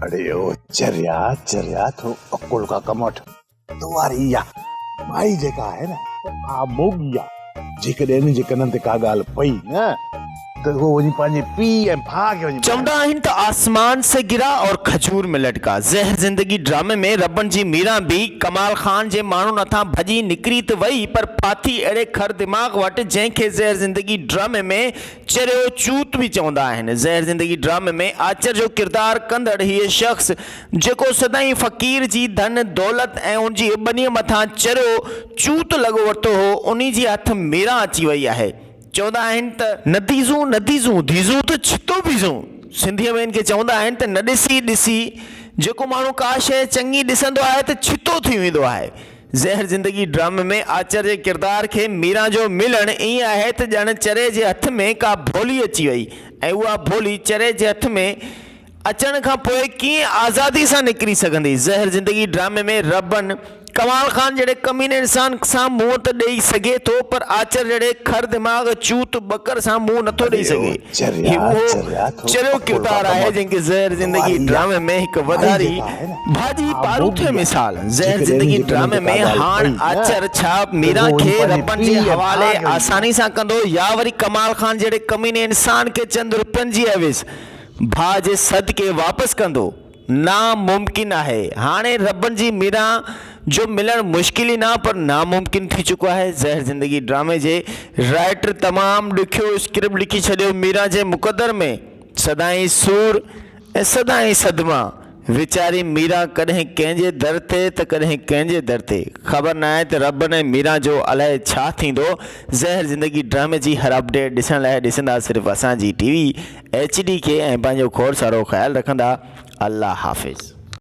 اڙي او چريا چريا ٿورو عقل کان ڪم وٺ. تو واري اها مائي جيڪا آهي نه اها موڳي آ. جيڪڏهن ان جي ڪنن تي ڪا ڳالهه پئي نه ته اهو وڃي پنهنجي پيء ۽ ڀاء کي وڃي چوندا ٻڌائيندو. آهن ته آسمان سي گرا اور کجور ۾ لٽڪا. زهر زندگي ڊرامي ۾ ربن جي ميران به ڪمال خان جي ماڻهن هٿان ڀڄي نڪري ته وئي پر ڦاٿي اهڙي خر دماغ وٽ جنهن کي زهر زندگي ڊرامي ۾ چريو چوت به چوندا آهن. زهر زندگي ڊرامي ۾ آچر جو ڪردار ڪندڙ هيء شخص جيڪو سدائين فقير جي ڌن دولت ۽ ان جي ٻنيء مٿان چريو چوت لڳو ورتو هو انهي جي هٿ ميران اچي وئي آهي. چوندا آهن ته. نه ديزون نه ديزون ڌيزون ته ڇتو بيزون سنڌيء ۾ ان کي چوندا آهن ته نه ڏسي ڏسي جيڪو ماڻهو ڪا شيء چڱي ڏسندو آهي ته ڇتو ٿي ويندو آهي. زهر زندگي ڊرامي ۾ آچر جي ڪردار کي ميران جو ملڻ ائين آهي ته ڄڻ چري جي هٿ ۾ ڪا ڀولي اچي وئي ۽ اها ڀولي چري جي هٿ ۾ اچڻ کان پوء ڪيئن آزادي سان نڪري سگهندي. زهر زندگي ڊرامي ۾ ربن ڪمال خان جهڙي ڪميني انسان سان منهن ته ڏئي سگهي ٿو پر آچر جهڙي کر دماغ چوت ٻڪر سان منهن نٿو ڏئي اڙي او سگهي. چريا هي اهو چريا ٿورو چريو عقل کان ڪردار ڪم آهي وٺ. جنهن کي زهر تو زندگي واري اها ڊرامي ۾ هڪ مائي وڌاري جيڪا آهي نه ڀاڄي اها پاروٿي موڳي آ. مثال زهر جيڪڏهن ان زندگي جي ڪنن ڊرامي تي ڪا ۾ ڳالهه هاڻ پئي نه آچر ڇا ته اهو ميران وڃي کي پنهنجي ربن جي پيء ۽ ڀاء حوالي کي وڃي آساني ٻڌائيندو. سان ڪندو يا وري ڪمال خان جهڙي ڪميني انسان کي چند روپين جي عيوض ڀاء جي صدقي واپس ڪندو؟ ناممڪن آهي. هاڻي ربن جي ميران جو ملڻ مشڪل ئي نه پر ناممڪن ٿي چڪو آهي. زهر زندگي ڊرامي جي رائيٽر تمام ڏکيو اسڪرپٽ لکي ڇڏيو ميران جي مقدر ۾ سدائين سور ۽ سدائين صدما. ويچاري ميران ڪڏهن ڪنهن جي در تي ته ڪڏهن ڪنهن جي در تي. خبر ناهي ته ربن ۽ ميران جو الائي ڇا ٿيندو. زهر زندگي ڊرامي جي هر اپڊيٽ ڏسڻ لاء ڏسندا صرف اسان جي ٽي وي ايڇ ڊي کي ۽ پنهنجو کوڙ سارو خيال رکندا. الله حافظ.